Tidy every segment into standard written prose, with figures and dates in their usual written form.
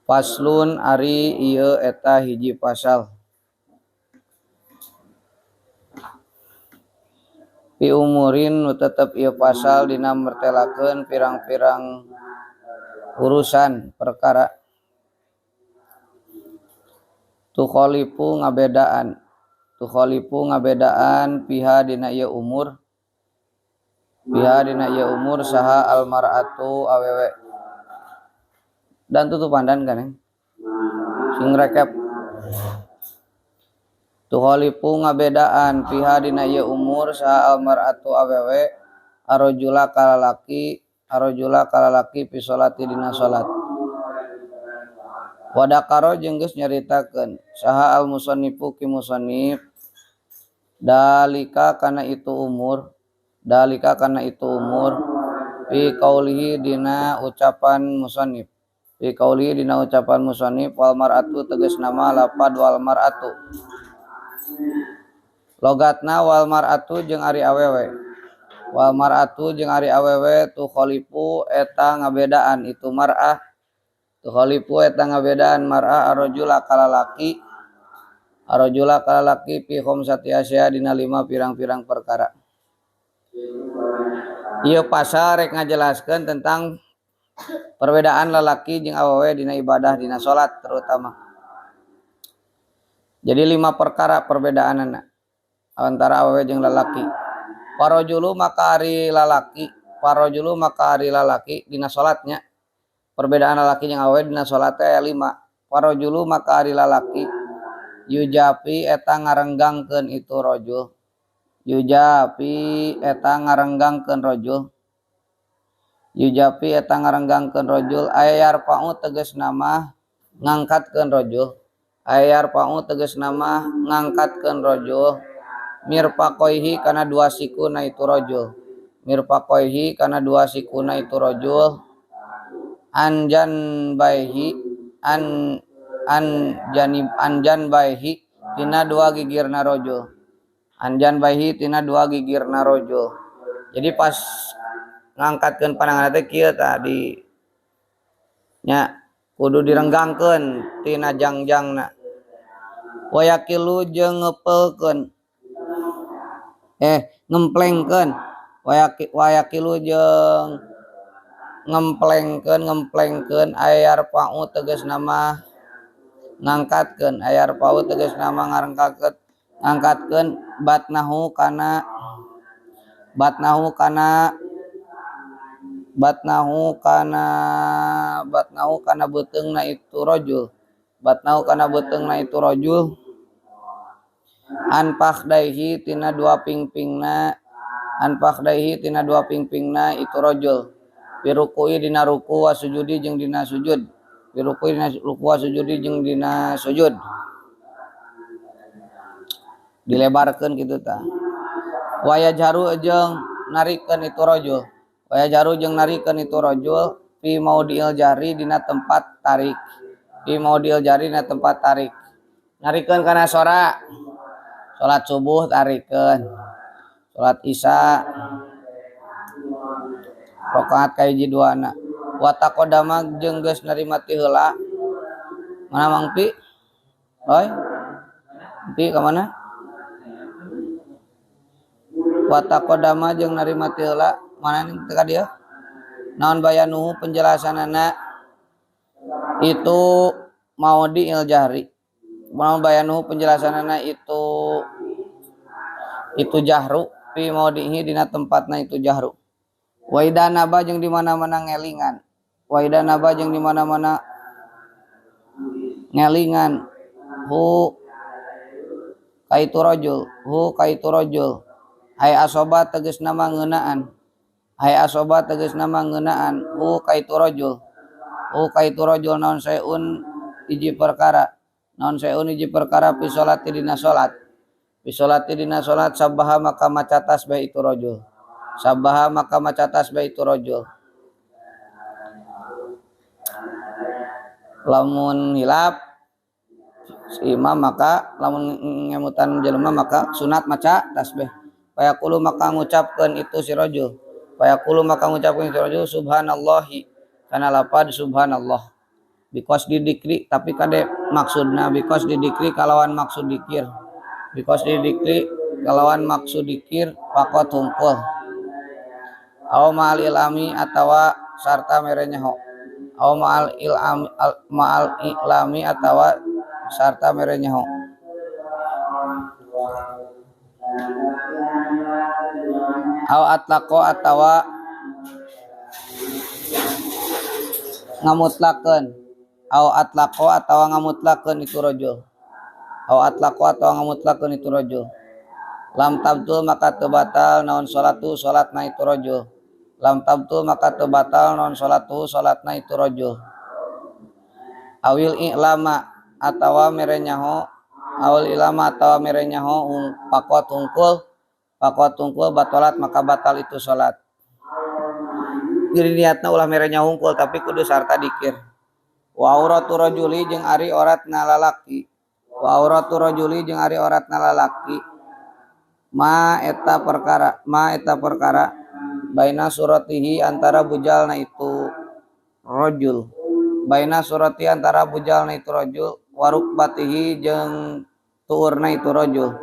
Faslun ari ieu eta hiji pasal. Pi umurin nu tetep ieu pasal dina mertelakeun pirang-pirang urusan perkara. Tukhalifu ngabedaan. Tukhalifu ngabedaan piha dina ieu umur. Piha dina ieu umur saha almar'atu awewe. Dan tutup pandan kan ya? Sing rekep. Tukhalifu ngabedaan piha dina ieu umur saha almar'atu awewe arrajula kalalaki arrajula kalalaki fi sholati dina salat. Wadakaro jeung geus nyaritakeun saha al musannifu ki musannif dalika kana itu umur dalika kana itu umur fi qaulihi dina ucapan musannif fi qaulihi dina ucapan musannif wal mar'atu tegas nama lapad wal mar'atu logatna wal mar'atu jeung ari awewe wal mar'atu jeung ari awewe tu khalifu eta ngabedaan itu mar'ah tu khalifu eta ngabedaan mar'ah arrajula kalalaki arrajula kalalaki fi khamsati asya dina lima pirang-pirang perkara. Ieu pasal rek ngajelaskeun tentang perbedaan lalaki jeung awewe dina ibadah dina salat terutama. Jadi lima perkara perbedaanana antara awewe jeung lalaki. Parajulu maka ari lalaki, parajulu maka ari lalaki dina salatnya. Perbedaan lalaki jeung awewe dina salat teh aya lima. Parajulu maka ari lalaki yujafi eta ngarenggangkeun itu rajul. Yujafi eta ngarenggangkeun rajul. Yujafi eta ngarenggangkeun rajul ayarfa'u tegas nama ngangkatkeun rajul. Ayarfa'u tegas nama ngangkatkeun rajul. Mirfaqaihi kana dua sikuna itu rajul. Mirfaqaihi kana dua sikuna itu rajul. Anjan baihi an an janib anjan baihi tina dua gigirna rajul. Anjan baihi tina dua gigirna rajul. Jadi pas ngangkatkeun pandangan teh kieu tadi nya kudu direnggangkeun tina jangjangna. Wayakilu jeung ngepeulkeun ngemplengkeun wayakilu jeung ngemplengkeun ayarfa'u tegas nama ngangkatkeun ayarfa'u tegas nama ngarengkakeun ngangkatkeun batnahu kana batnahu kana batnahu kana batnahu kana beuteungna itu rajul batnahu kana beuteungna itu rajul anfakhdaihi tina dua pingpingna anfakhdaihi tina dua pingpingna itu rajul pirukui dina ruku wa sujudi jeung dina sujud pirukui dina ruku wa sujudi jeung dina sujud dilebarkeun kitu tah wayajharu jeung narikeun itu rajul wayajharu jeung narikeun itu rajul fi maudhi'il jari dina tempat tarik fi maudhi'il jari dina tempat tarik narikeun kana sora salat subuh tarikeun salat isya rakaat kahiji duana wa taqaddama jeung geus narima ti heula mana Mang Pi oi Pi ka mana wa taqaddama jeung narima ti heula mana nih teka dia naon bayanuhu penjelasanana itu maudhi'il jahri naon bayanuhu penjelasanana itu jahru fi maudhihi dina tempatna itu jahru wa idza naba jeung di mana-mana ngelingan wa idza naba jeung di mana-mana ngelingan hu kaitu rajul hu kaitu rajul ay asoba tegas nama ngeunaan ay asoba tegas nama ngeunaan hu kaitu rajul hu kaitu rajul naon saeun hiji perkara naon saeun hiji perkara fi sholati dina salat fi sholati dina salat sabaha maka maca tasbih itu rajul sabaha maka maca tasbih itu rajul lamun hilap si imam maka lamun ngemutan jelema maka sunat maca tasbih fayaqulu maka ngucapkeun itu si rajul fayaqulu maka ngucapkeun itu rajul subhanallahi kana lapad subhanallah. Bikos didikri tapi kade maksudna bikos didikri kalawan maksud dikir. Bikos didikri kalawan maksud dikir pakot hungkul. Aw ma'al ilami atawa sarta mere nyaho. Aw ma'al ilami ma'al ilami atawa sarta mere nyaho. Aw atlaqo atawa ngamutlakeun. Aw atlaqo atawa ngamutlakeun itu rajul. Aw atlaqo atawa ngamutlakeun itu rajul. Lam tabtul maka teu batal naon salatu salatna itu rajul. Lam tabtul maka teu batal naon salatu salatna itu rajul. Awil i'lama atawa mere nyaho. Awil ilama atawa mere nyaho pakot hungkul. Pakot hungkul batalat maka batal itu salat. Jadi niatna ulah mere nyaho hungkul tapi kudu sarta dikir. Wa auratu rajuli jeung ari oratna lalaki. Wa auratu rajuli jeung ari oratna lalaki. Ma eta perkara baina suratihi antara bujalna itu rajul. Baina surati antara bujalna itu rajul warukbatihi jeung tuurna itu rajul.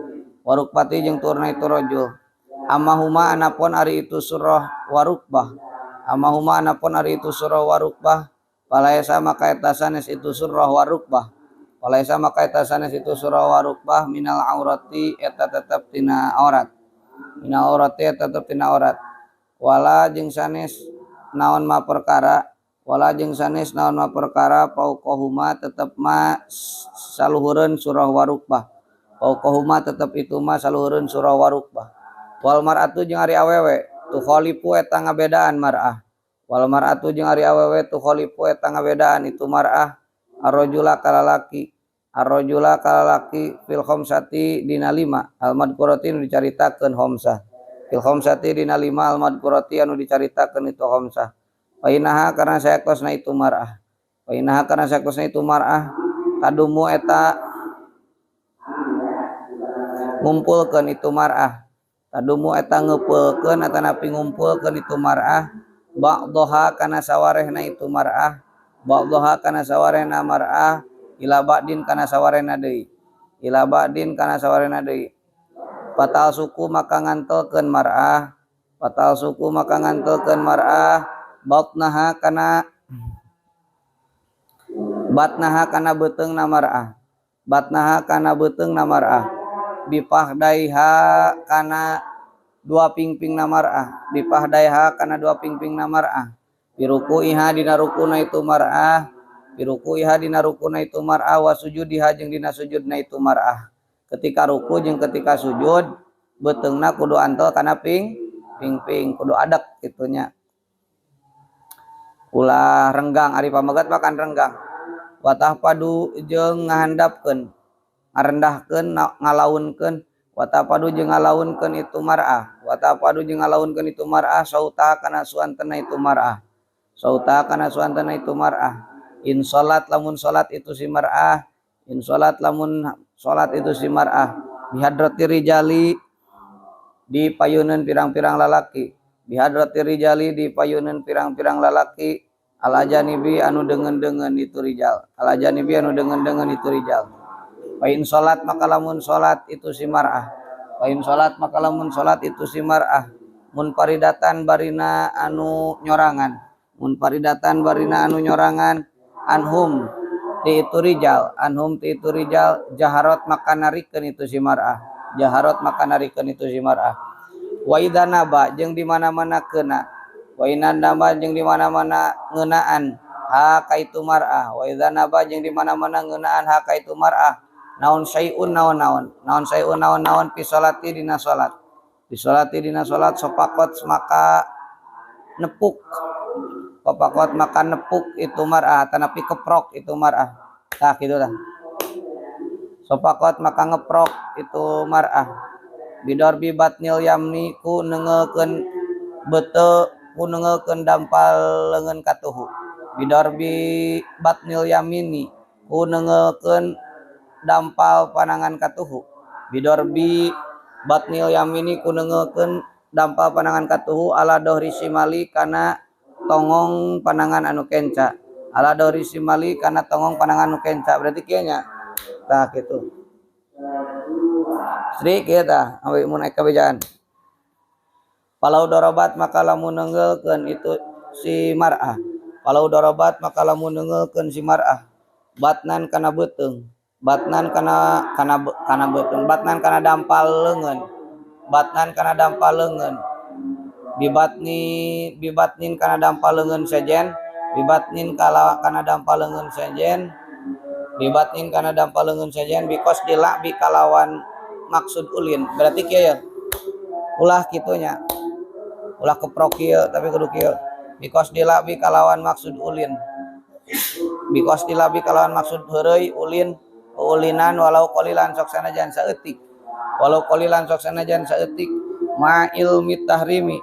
Warukbati jeung tuurna itu rajul. Amahuma anapun ari itu surah warukbah. Amahuma anapun ari itu surah warukbah. Palaesa maka eta sanes itu surah warukbah. Palaesa maka eta sanes itu surah warukbah minal aurati eta tetep tina aurat. Minal aurati eta tetep tina aurat. Wala jeung sanes naon ma perkara, wala jeung sanes naon ma perkara pauqahuma tetep ma saluhureun surah warukbah. Pauqahuma tetep itu ma saluhureun surah warukbah. Wal mar'atu jeung ari awewe tu khalifu eta ngabedaan mar'ah. Wal mar'atu jeung ari awewe tu khalifu eta ngabedaan itu mar'ah arrajula kalalaki. Arrajula kalalaki fil khamsati dina lima al madkurati nu dicaritakeun khamsah. Fil khamsati dina lima al madkurati anu dicaritakeun itu khamsah. Fa innaha karena sayaktosna itu mar'ah. Fa innaha karena sayaktosna itu mar'ah tadumu eta ngumpulkeun itu mar'ah. Tadumu eta ngeupeulkeun atanapi ngumpulkeun itu mar'ah ba'dhaha kana sawarehna itu mar'ah. Ba'dhaha kana sawarehna mar'ah ila ba'din kana sawarehna deui. Ila ba'din kana sawarehna deui. Fatal suku maka ngantelkeun mar'ah. Fatal suku maka ngantelkeun mar'ah batnaha kana batnaha kana beuteungna mar'ah. Batnaha kana beuteungna mar'ah. Bipahdaiha kana dua pingpingna mar'ah. Bipahdaiha kana dua pingpingna mar'ah. Birukuiha dina rukuna itu mar'ah. Birukuiha dina rukuna itu mar'ah wa sujudiha jeung dina sujudna itu mar'ah. Ketika ruku jeung ketika sujud beuteungna kudu antel kana ping-ping kudu adek kitunya. Ulah renggang ari pamegat mah kan renggang. Watah padu jeung ngahandapkeun ngarendahkeun ngalaunkeun watah padu jeung ngalaunkeun itu mar'ah. Watah padu jeung ngalaunkeun itu mar'ah sauta kana suantena itu mar'ah. Sauta kana suantena itu mar'ah. In salat lamun salat itu si mar'ah. In salat lamun salat itu si mar'ah. Bihadrati rijali di payuneun pirang-pirang lalaki. Bihadrati rijali di payuneun pirang-pirang lalaki. Ala janibi anu deungeun-deungeun itu rijal. Ala janibi anu deungeun-deungeun itu rijal. Fa in salat maka lamun salat itu si mar'ah. Fa in salat maka lamun salat itu si mar'ah. Munfaridatan barina anu nyorangan. Munfaridatan barina anu nyorangan anhum ti itu rijal. Anhum ti itu rijal jaharot maka narikeun itu si mar'ah. Jaharot maka narikeun itu si mar'ah. Wa idza naba jeung di mana-mana keuna. Wa idza naba jeung di mana-mana ngeunaan ha ka itu mar'ah. Wa idza naba jeung di mana-mana ngeunaan ha ka itu mar'ah. Naon syai'un naon-naon. Naon syai'un naon-naon fi sholati dina salat. Fi sholati dina salat sopakot maka nepuk. Sopakot maka nepuk itu mar'ah tanapi keprok itu mar'ah. Tah kitu tah. Sopakot maka ngeprok itu mar'ah. Bidorbi batnil yamni ku nengekeun bete ku nengekeun dampal leungeun katuhu. Bidorbi batnil yamini ku nengekeun dampal panangan katuhu. Bidorbi batnil yamini ku nengekeun dampal panangan katuhu ala dohri simali kana tongong panangan anu kenca. Ala dori simali kana tonggong panangan nu kenca berarti kieu nya. Tah kitu. Sri kieu tah awe mun aya kabejaan. Falau dorobat maka lamun neunggeulkeun itu si mar'ah. Falau dorobat maka lamun neunggeulkeun si mar'ah. Batnan kana beuteung, batnan kana kana kana beuteung, batnan kana dampal leungeun. Batnan kana dampal leungeun. Bibatni bibatnin kana dampal leungeun sejen, bibatnin kala kana dampal leungeun sejen, bibatnin kana dampal leungeun sejen bikos dila'bi kalawan maksud ulin. Berarti kieu ya. Ulah kitu nya. Ulah keprok kieu tapi kudu kieu. Bikos dila'bi kalawan maksud ulin. Bikos dila'bi kalawan maksud heureuy ulin ulinan walau qalilan sok sanajan saeutik. Walau qalilan sok sanajan saeutik ma ilmi tahrimi.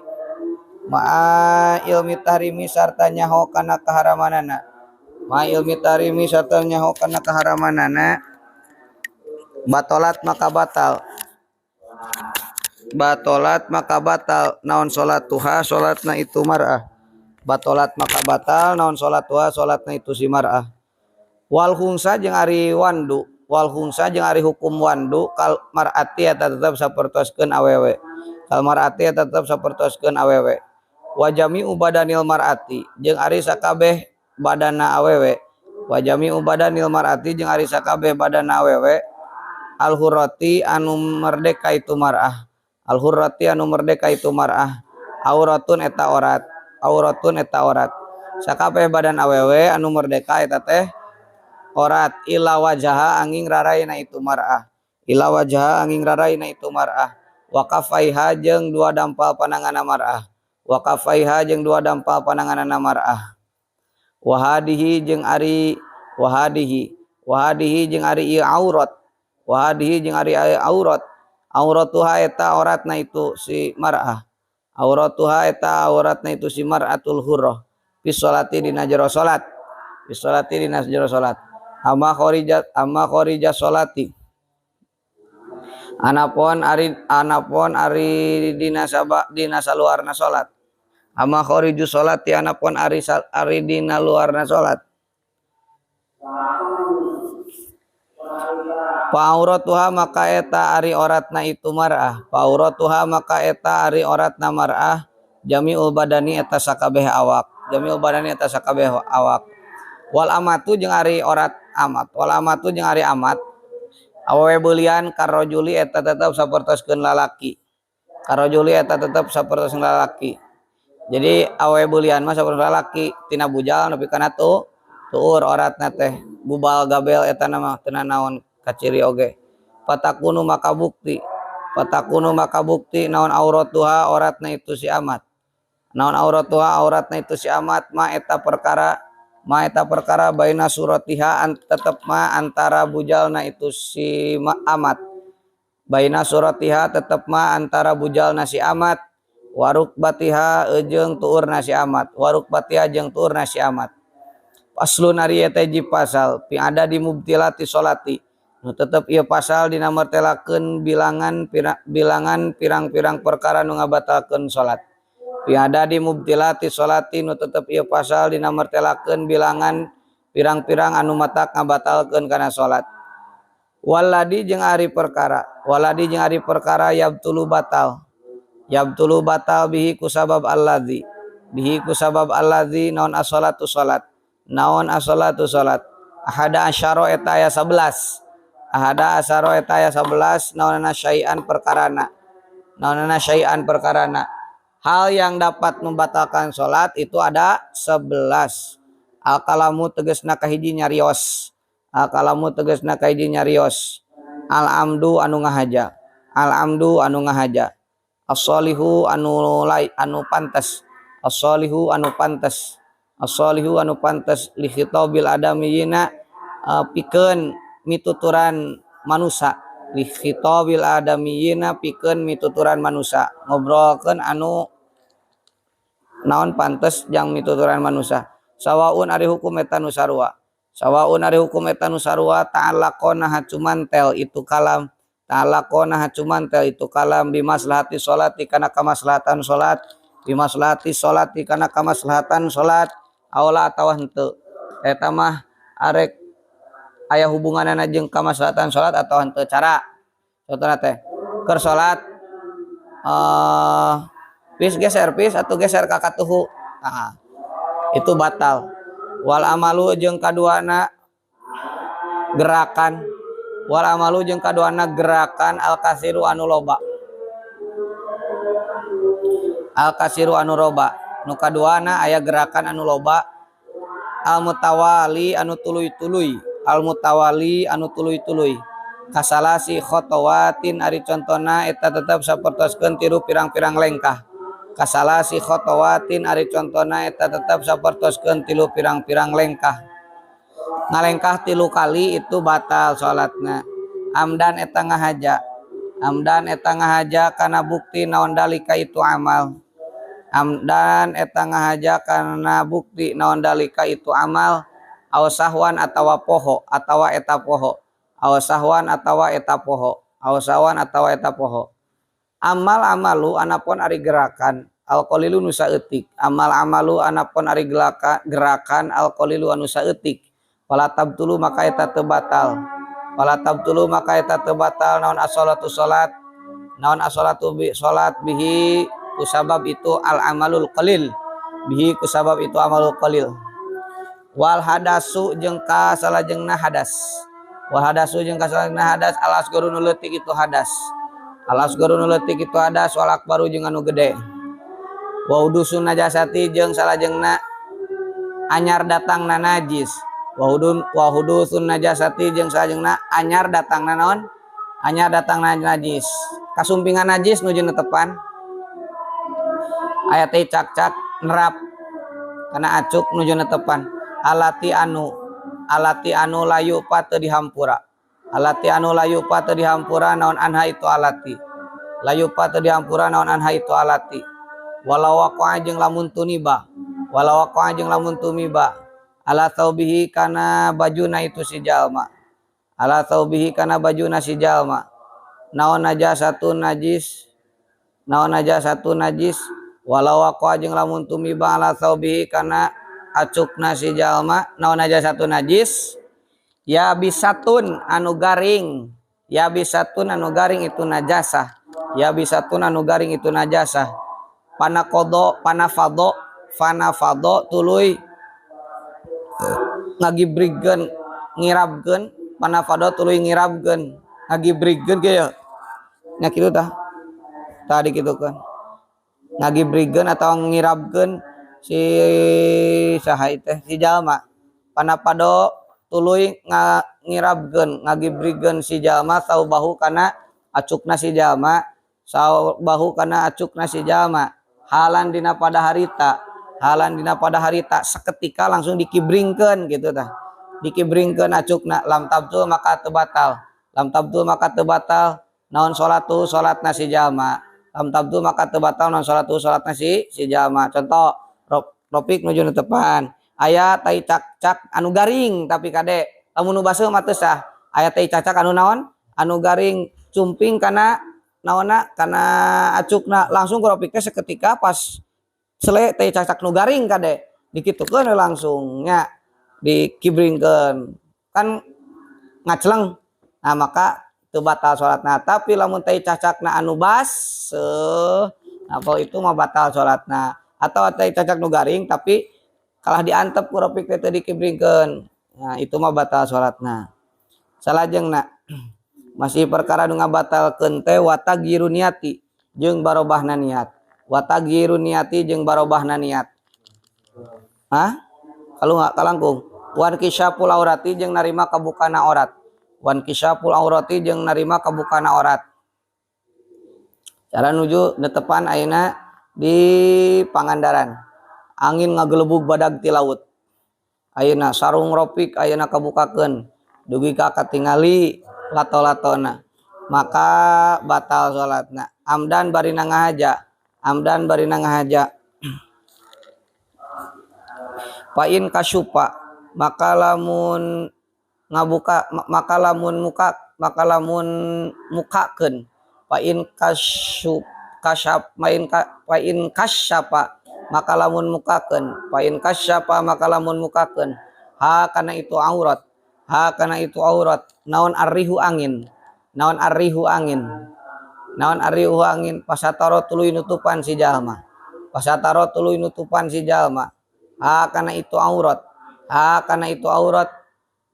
Ma ilmi tahrimi sarta nyaho kana kaharamanana. Ma ilmi tahrimi sarta nyaho kana kaharamanana. Batolat maka batal. Batolat maka batal naon salatuha salatna itu mar'ah. Batolat maka batal naon salatuha salatna itu si mar'ah. Wal khunsa jeung ari wandu, wal khunsa jeung ari hukum wandu kal mar'ati eta tetep sapertoskeun awewe. Kal mar'ati eta tetep sapertoskeun awewe. Wa jami'u badanil mar'ati jeung ari sakabeh badana awewe. Wa jami'u badanil mar'ati jeung ari sakabeh badana awewe. Al hurrati anu merdeka itu mar'ah. Al hurrati anu merdeka itu mar'ah. Auratun eta orat. Auratun eta orat. Sakabeh badan awewe anu merdeka eta teh orat ila wajaha angin raraina itu mar'ah. Ila wajaha angin raraina itu mar'ah. Wa kafaiha jeung dua dampal pananganna mar'ah. Wa kafaiha jeung dua dampal pananganna mar'ah. Wa hadihi jeung ari wa hadihi wa hadihi jeung ari ieu aurat. Wa hadihi jeung ari ieu aurat. Auratuha eta auratna itu si mar'ah. Auratuha eta auratna itu si mar'atul hurrah. Fi sholati dina jero salat. Fi sholati dina jero salat. Amma kharija sholati. Anapun ari dina saba dina saluarna salat. Amma khariju sholati anapun ari ari dina luarna salat. Fa auratuha maka eta ari oratna itu mar'ah. Fa auratuha maka eta ari oratna mar'ah jami'ul badani eta sakabeh awak. Jami'ul badani eta sakabeh awak. Wal amatu jeung ari orat amat. Wal amatu jeung ari amat. Awewe beulian karojuli eta tetep sapertoskeun lalaki. Karojuli eta tetep sapertoskeun lalaki. Jadi awewe beulian mah sapertos lalaki tina bujal nepi kana tuur oratna teh bubal gabel eta mah teu naon kaciri oge. Patakunu maka bukti. Patakunu maka bukti naon auratuha oratna itu si amat. Naon auratuha auratna itu si amat ma eta perkara baina suratiha tetep ma antara bujalna itu si amat. Baina suratiha tetep ma antara bujalna si amat. Waruk batiha jeung tuurna si amat. Waruk batiha jeung tuurna si amat. Paslun ari eta hiji pasal pi ada di mubtilati sholati. Nu tetep ieu pasal dina martelakeun bilangan pirang-pirang perkara nu ngabatalkeun salat. Pi ada di mubtilati sholati nu tetep ieu pasal dina martelakeun bilangan pirang-pirang anu matak ngabatalkeun kana salat. Waladi jeung ari perkara, waladi jeung ari perkara yabtulu batal. Yabtulu batal bihi kusabab alladzi. Bihi kusabab alladzi naon as-salatu salat. Naon as-salatu salat. Ahada asyara eta aya 11. Ahada asyara eta aya 11 naonana syai'an perkarana. Naonana syai'an perkarana. Hal yang dapat membatalkan salat itu ada 11. Al-kalamu tegasna kahiji nyarios. Al-kalamu tegasna kahiji nyarios. Al-amdu anu ngahaja. Al-amdu anu ngahaja. As-solihu anu lai anu pantes. As-solihu anu pantes. As-solihu anu pantes li khitabil adamiyina pikeun mituturan manusa. Li khitabil adamiyina pikeun mituturan manusa. Ngobrolkeun anu naon pantes jang mituturan manusa. Sawaun ari hukum eta nu sarua. Sawaun ari hukum eta nu sarua ta'alaqona hacumantel itu kalam. Ta'alaqona hacumantel itu kalam bimaslahati sholati kana kamaslahatan salat. Bimaslahati sholati kana kamaslahatan salat. Aula atawa henteu. Eta mah arek aya hubunganana jeung kamaslahatan salat atau henteu cara. Contohna teh keur salat pis geser pis atau geser ka katuhu. Nah, itu batal. Wal amalu jeung kaduana gerakan, wal amalu jeung kaduana gerakan al kasiru anu loba, al kasiru anu loba, nu kaduana aya gerakan anu loba, al mutawali anu tuluy-tuluy, al mutawali anu tuluy-tuluy, kasalasi khotowatin ari contona eta tetep sapertoskeun tilu pirang-pirang lengkah, kasalasi khotowatin ari contona eta tetep sapertoskeun tilu pirang-pirang lengkah, ngalengkah tilu kali itu batal salatna. Amdan eta ngahaja, amdan eta ngahaja kana bukti naon dalika itu amal, amdan eta ngahaja kana bukti naon dalika itu amal, aw sahwan atawa poho atawa eta poho, aw sahwan atawa eta poho, aw sahwan atawa eta poho. Amal amalu anapun ari gerakan al qalilu nu saeutik, amal amalu anapun ari gerakan al qalilu anu saeutik, fala tabtulu maka eta teu batal, fala tabtulu maka eta teu batal naon as-shalatu salat, naon as-shalatu bi salat bihi kusabab itu al amalul qalil, bihi kusabab itu amalul qalil. Wal hadasu jeung ka salajengna hadas, wal hadasu jeung ka salajengna hadas al asgaru nu leutik itu hadas, al asgaru nu leutik itu hadas wal akbaru jeung anu gede. Wa udusun najasati jeung salajengna anyar datangna najis, wa hudun wa hudusun najasati jeung salajengna anyar datangna naon, anyar datangna najis, kasumpingan najis nuju netepan aya teh cak-cak nerap kana acuk nuju netepan, alati anu, alati anu layu pa teu dihampura, alati anu layu pa teu dihampura naon anha itu alati, layu pa teu dihampura naon anha itu alati. Walau waqa'a jeung lamun tuniba, walau waqa'a jeung lamun tumiba ala thawbihi kana bajuna itu si jalma, ala thawbihi kana bajuna si jalma naon najasatun najis, naon najasatun najis, walau waqa'a jeung lamun tumiba ala thawbihi kana acukna si jalma naon najasatun najis, ya bisatun anu garing, ya bisatun anu garing itu najasah, ya bisatun anu garing itu najasah. Panakodo panafado fanafado tuluy ngagibrigkeun ngirabkeun, panafado tuluy ngirabkeun ngagibrigkeun ge ya nya kitu tah tadi kitu kan ngagibrigkeun atau ngirabkeun si saha teh si jalma, panapado tuluy ngirabkeun ngagibrigkeun si jalma saubahu kana acukna si jalma, saubahu kana acukna si jalma halan dina pada harita, halan dina pada harita seketika langsung dikibringkeun gitu tah, dikibringkeun acukna, lam tabtul maka teu batal, lam tabtul maka teu batal naon salatu salatna si jalma, lam tabtul maka teu batal naon salatu salatna si jalma. Contoh ropik nuju netepan aya tai cak-cak anu garing tapi kade lamun nu baseuh mah teu sah, aya tai cak-cak anu naon anu garing cumping kana naonna kana acukna, langsung ku ropik teh seketika pas sele tai cak-cak nu garing kade dikitukeun langsung nya dikibringkeun kan ngacleng, nah maka teu batal salatna. Tapi lamun tai cacakna anu baseuh, nah kalau itu mah batal salatna, atau tai cacak nu garing tapi kalah diantep ku ropik teh teu dikibringkeun, nah itu mah batal salatna. Salajengna masih perkara nu ngabatalkeun teh watagyiru niati jeung barobahna niat, watagyiru niati jeung barobahna niat. Hah? Kalau nggak kalangkung wan kisyaful aurati jeung narima kabukana aurat, wan kisyaful aurati jeung narima kabukana aurat. Cara nuju netepan ayeuna di Pangandaran, angin ngagelebug badag ti laut, ayeuna sarung ropik ayeuna kabukakeun dugi ka katingali lato-latona, maka batal salatna. Amdan barina ngahaja, amdan barina ngahaja. Fa in kasyupa maka lamun ngabuka, maka lamun muka, maka lamun mukakeun, fa in kasyup kasyap main ka, fa in kasyapa maka lamun mukakeun, fa in kasyapa maka lamun mukakeun Ha kana itu aurat, ha kana itu aurat naon arrihu angin, naon arrihu angin, naon arrihu angin pasataro tuluy nutupan si jalma, pasataro tuluy nutupan si jalma ha kana itu aurat, ha kana itu aurat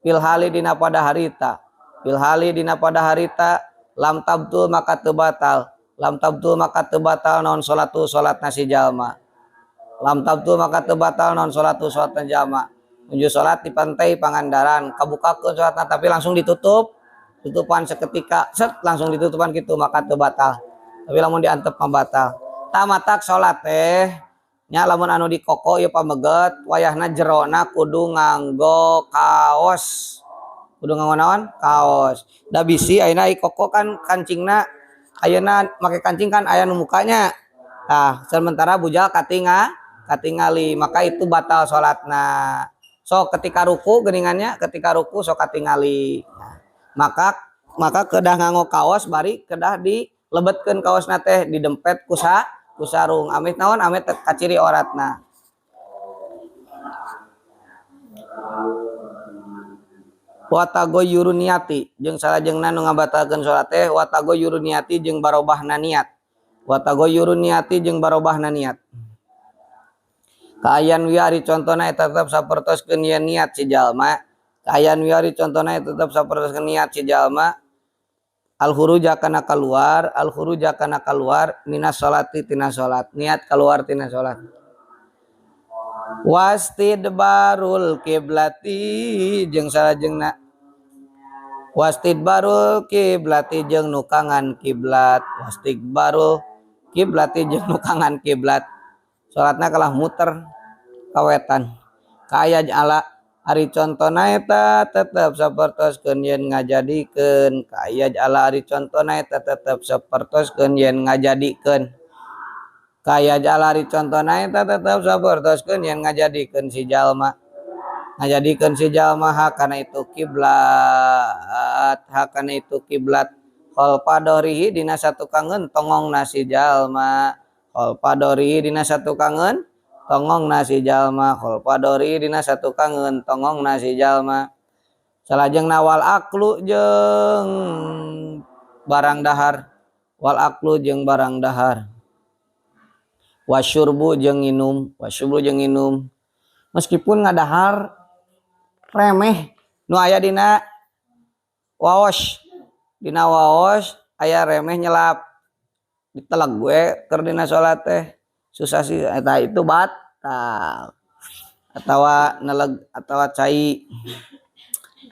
fil hali dina pada harita, fil hali dina pada harita lam tabtul maka teu batal, lam tabtul maka teu batal naon salatu salatna si jalma, lam tabtul maka teu batal naon salatu salatna jalma. Nuju salat di pantai Pangandaran kabukakeun salatna tapi langsung ditutup, tutupan seketika set langsung ditutupan gitu maka teu batal. Tapi lamun diantep mah batal. Tamatak salat teh nya lamun anu dikoko ieu pameget wayahna jerona kudu nganggo kaos, kudu nganggo naon kaos. Da bisi ayeuna koko kan kancingna ayeuna make kancing kan aya nu mukanya. Tah sementara bujal katingali maka itu batal salatna. So ketika ruku geuningannya, ketika ruku sok katingali. Nah, maka kedah nganggo kaos bari kedah dilebetkeun kaosna teh didempet ku sarung amit naon amit kaciri oratna. Wa tagoyyurun niati jeung salajengna nu ngabatalkeun salat teh wa tagoyyurun niati jeung barobahna niat, wa tagoyyurun niati jeung barobahna niat. Kaayaan wiari contona eta tetep sapertoskeun yen niat si jalma, kaayaan wiari contona eta tetep sapertoskeun niat si jalma al khuruja kana kaluar, al khuruja kana kaluar minas sholati tina salat, niat keluar tina salat. Wastidbarul kiblati jeung salajengna wastidbarul kiblati jeung nukangan kiblat, wastidbarul kiblati jeung nukangan kiblat. Salatna kalah muter kawetan. Kaya ala ari contona eta tetep sapertoskeun yen ngajadikeun, kaya ala ari contona eta tetep sapertoskeun yen ngajadikeun, kaya ala ari contona eta tetep sapertoskeun yen ngajadikeun si jalma, ngajadikeun si jalma hakana itu kiblat, hakana itu kiblat khalfa dorihi dina satukangeun tongongna si jalma, khalfa dorihi dina satukangeun tongongna si jalma, khalfa dorihi dina satukangeun tongongna si jalma. Salajengna wal aklu jeung barang dahar, wal aklu jeung barang dahar, wasyurbu jeung nginum, wasyurbu jeung nginum. Meskipun ngadahar remeh nu aya dina waos, dina waos aya remeh nyelap diteleg we keur dina salat teh susah sih eta itu batal atawa neleg atawa cai.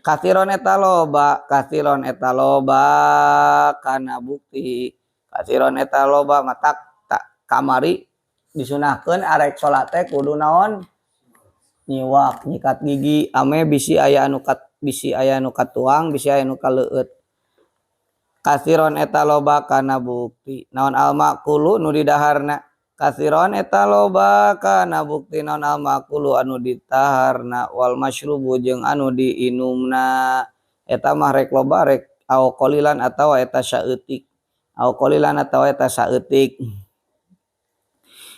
Kathiron eta loba, kathiron eta loba kana bukti, kathiron eta loba matak tak kamari disunahkeun arek salat teh kudu naon nyiwak nyikat gigi ame bisi aya anu kat, bisi aya anu katuang bisi aya anu kaleueut. Kathiron eta loba kana bukti naon almakulu nu didaharna, kathiron eta loba kana bukti naon almakulu anu ditaharna wal masyrubu jeung anu diinumna. Eta mah rek loba rek au qalilan atawa eta saeutik, au qalilan atawa eta saeutik.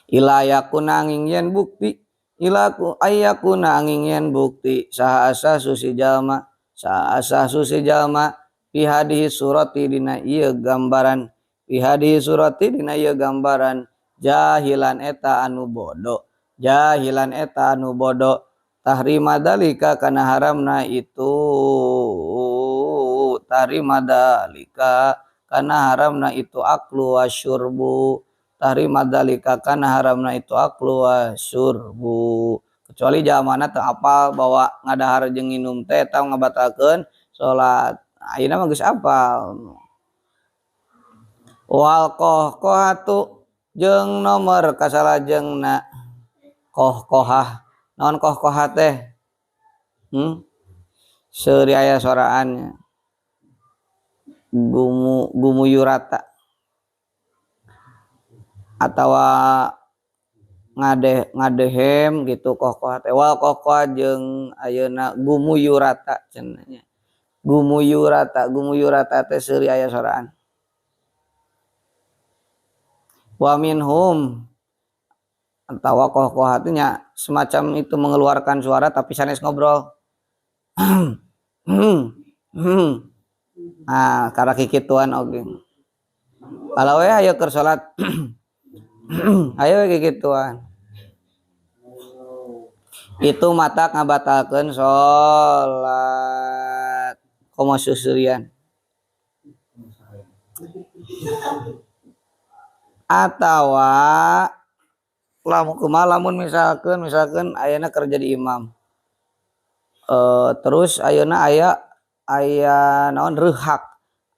Ila yakuna angin yen bukti, ila ku ayakuna angin yen bukti saha asa susi jalma, saha asa susi jalma fi hadhihi surati dina ieu gambaran, fi hadhihi surati dina ieu gambaran jahilan eta anu bodoh, jahilan eta anu bodoh tahrima dalika kana haramna itu, tahrima dalika kana haramna itu aklu wasyurbu, tahrima dalika kana haramna itu aklu wasyurbu. Kecuali jamana teu apal bahwa ngadahar jeung nginum teh eta ngabatalkeun salat. Ayeuna mah geus apal. Wal qahqahatu jeung nomor kasalajengna qahqahah. Naon qahqahah teh? Seuri aya soraannya. Gumuyurata atawa ngadehem gitu qahqahah teh. Wal qahqahah jeung ayeuna gumuyurata cenah nya. Gumuyurata, gumuyurata teh seuri aya soraan. Wa minhum atawa qahqahah teh nya semacam itu mengeluarkan suara tapi sanes ngobrol. Nah, karena kikituan oge. Kalau we ayo keur salat, ayo we kikituan. Itu mata ngabatalkeun salat. Komo susurian. Atawa lamun kumaha lamun misalkeun ayeuna keur jadi imam. Terus ayeuna aya naon reuhak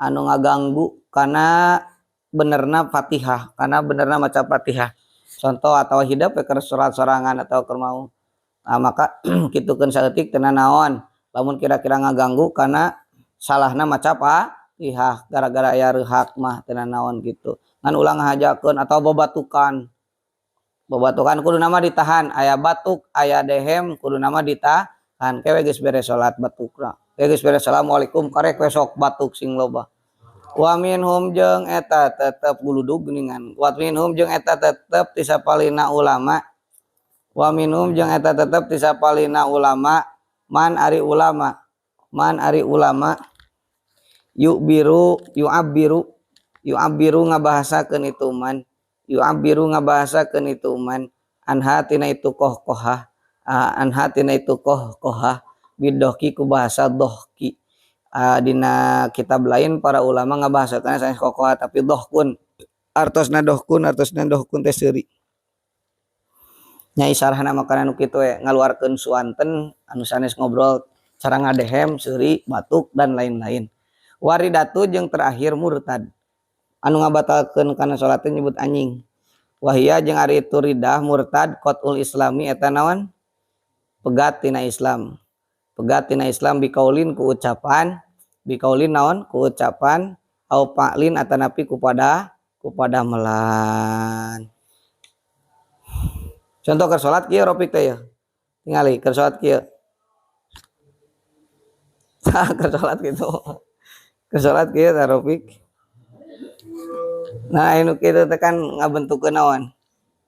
anu ngaganggu kana benerna Fatihah, kana benerna maca Fatihah. Contoh atawa hidep we keur salat sorangan atau keur mau. Nah, maka kitukeun saeutik teu nanaon. Lamun kira-kira ngaganggu kana salahna maca Fatihah gara-gara aya reuhak mah teu nanaon gitu. Ngan ulah ngahajakeun atau babatukan. Babatukan kuduna mah ditahan, aya batuk, aya dehem kuduna mah ditahan. Kewe geus beres salat batukna. Kewe geus beres assalamualaikum karek we sok batuk sing loba. Wa minhum jeung eta tetep guludug geuningan. Wa minhum jeung eta tetep ti sapalina ulama. Wa minhum jeung eta tetep ti sapalina ulama man ari ulama. Man ari ulama yu'biru yu'abbiru yu'abbiru ngabahasakeun itu man. Yu'abbiru ngabahasakeun itu man anha tina itu kohkohah. Anha tina itu kohkohah bidohki ku bahasa dohki. Dina kitab lain para ulama ngabahasakeun sanes kokoha tapi dohkun. Artosna dohkun, artosna dohkun teh seuri. Nya isarahna makanan nu kitu we ngaluarkeun suanten anu sanes ngobrol cara ngadehem, seuri, batuk dan lain-lain. Waridatu jeung terakhir murtad. Anu ngabatalkeun kana salat teh nyebut anjing. Wahia jeung ari itu ridah murtad qatul islami eta naon? Pegat tina Islam. Pegat tina Islam bikaulin ku ucapan, bikaulin naon? Ku ucapan au fa'lin atanapi kupada melan. Contoh keur salat kieu Rofik teh ya. Tingali keur salat kieu. Tah keur salat kitu. Keur salat kieu tah Rofik. Nah, anu kitu teh kan ngabentukkeun naon?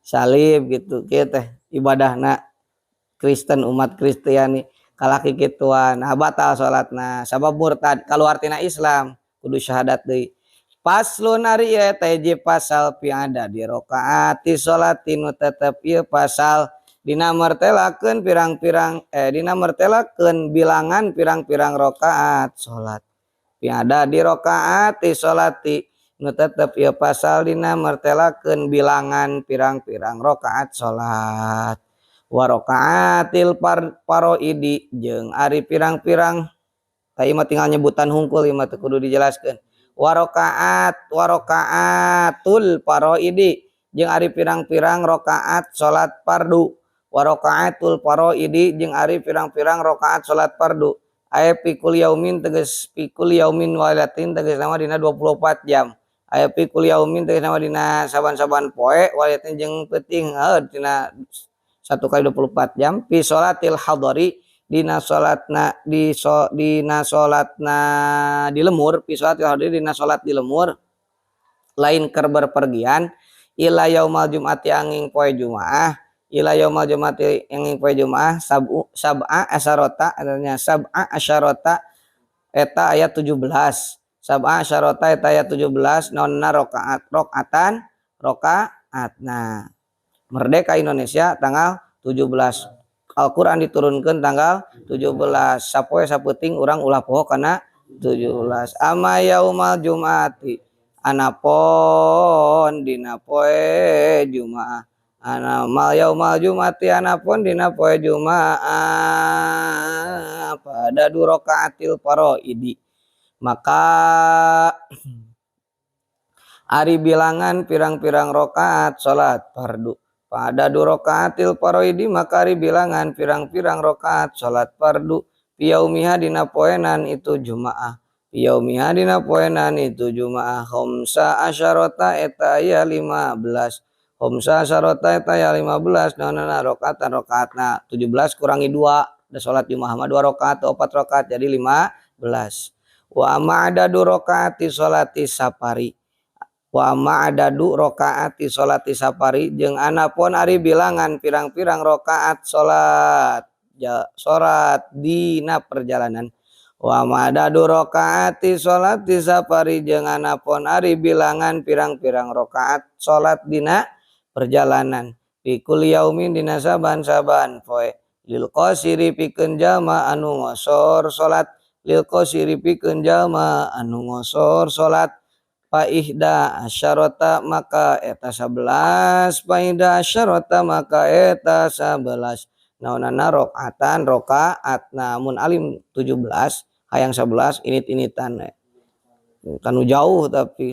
Salib gitu kieu teh ibadahna Kristen umat Kristiani kalaki kituan. Nah, batal salatna sabab murtad kaluar tina Islam kudu syahadat deui. Paslon ari ieu teh hiji pasal piada di rakaati salati nu tetep ieu pasal dina mertelakeun pirang-pirang dina mertelakeun bilangan pirang-pirang rakaat salat. Piada di rakaati salati nu tetep ieu pasal dina mertelakeun bilangan pirang-pirang rakaat salat. Wa rakaatil paroidi jeung ari pirang-pirang tah ieu mah tinggal nyebutan hungkul ieu mah teu kudu dijelaskeun. Wa rakaatul paroidi jeung ari pirang-pirang rakaat salat fardu. Wa rakaatul paroidi jeung ari pirang-pirang rakaat salat fardu. Aya pikul yaumin tegas pikul yaumin walatin tegas nama dina 24 jam. Aya pikul yaumin tegas nama dina saban-saban poe walatin jeung peuting dina 1 kali 24 jam fi sholatil hadari dina salatna di so, dina salatna di lemur fi sholatil hadari dina salat di lemur lain keur berpergian ila yaumal jum'ati angin poe jumaah ila yaumal jum'ati angin poe jumaah sab'u sab'a asyarata artinya sab'a asyarata eta ayat 17 sab'a asyarata eta ayat 17 nonna rakaat rakaatan rakaat. Nah, merdeka Indonesia tanggal 17. Al-Quran diturunkan tanggal 17. Sapoe sapeuting urang ulah poho kana 17. Ama yaumal jum'ati anapon dina poe Jumaah. Ana mal yaumal jum'ati anapon dina poe Jumaah pada du rakaatil faraidi. Maka ari bilangan pirang-pirang rakaat salat fardu. Pada du rakaatil faraidi maka ari bilangan pirang-pirang rakaat salat fardu piyaumiha dina poenan itu Jumaah. Piyaumiha dina poenan itu Jumaah khamsa asyarata eta aya 15. Khamsa asyarata eta aya 15 naonana rakaatan rakaatna 17 kurangi 2 da salat Jumaah mah 2 rakaat atau 4 rakaat jadi 15. Wa ma adadu rakaati salati safari. Wa ma adadu rakaati salati safari jeung anapun ari bilangan pirang-pirang rakaat salat salat dina perjalanan wa madadu rakaati salati safari jeung anapon ari bilangan pirang-pirang rakaat salat dina perjalanan fi kulli yaumin dina saban-saban poe lil qasiri pikeun jalma anu ngosor salat lil qasiri pikeun jalma anu ngosor salat fa ihda asyarata maka eta 11 fa ihda asyarata maka eta 11 naonana rakaatan rakaat namun alim 17 hayang 11 init-initan kanu jauh tapi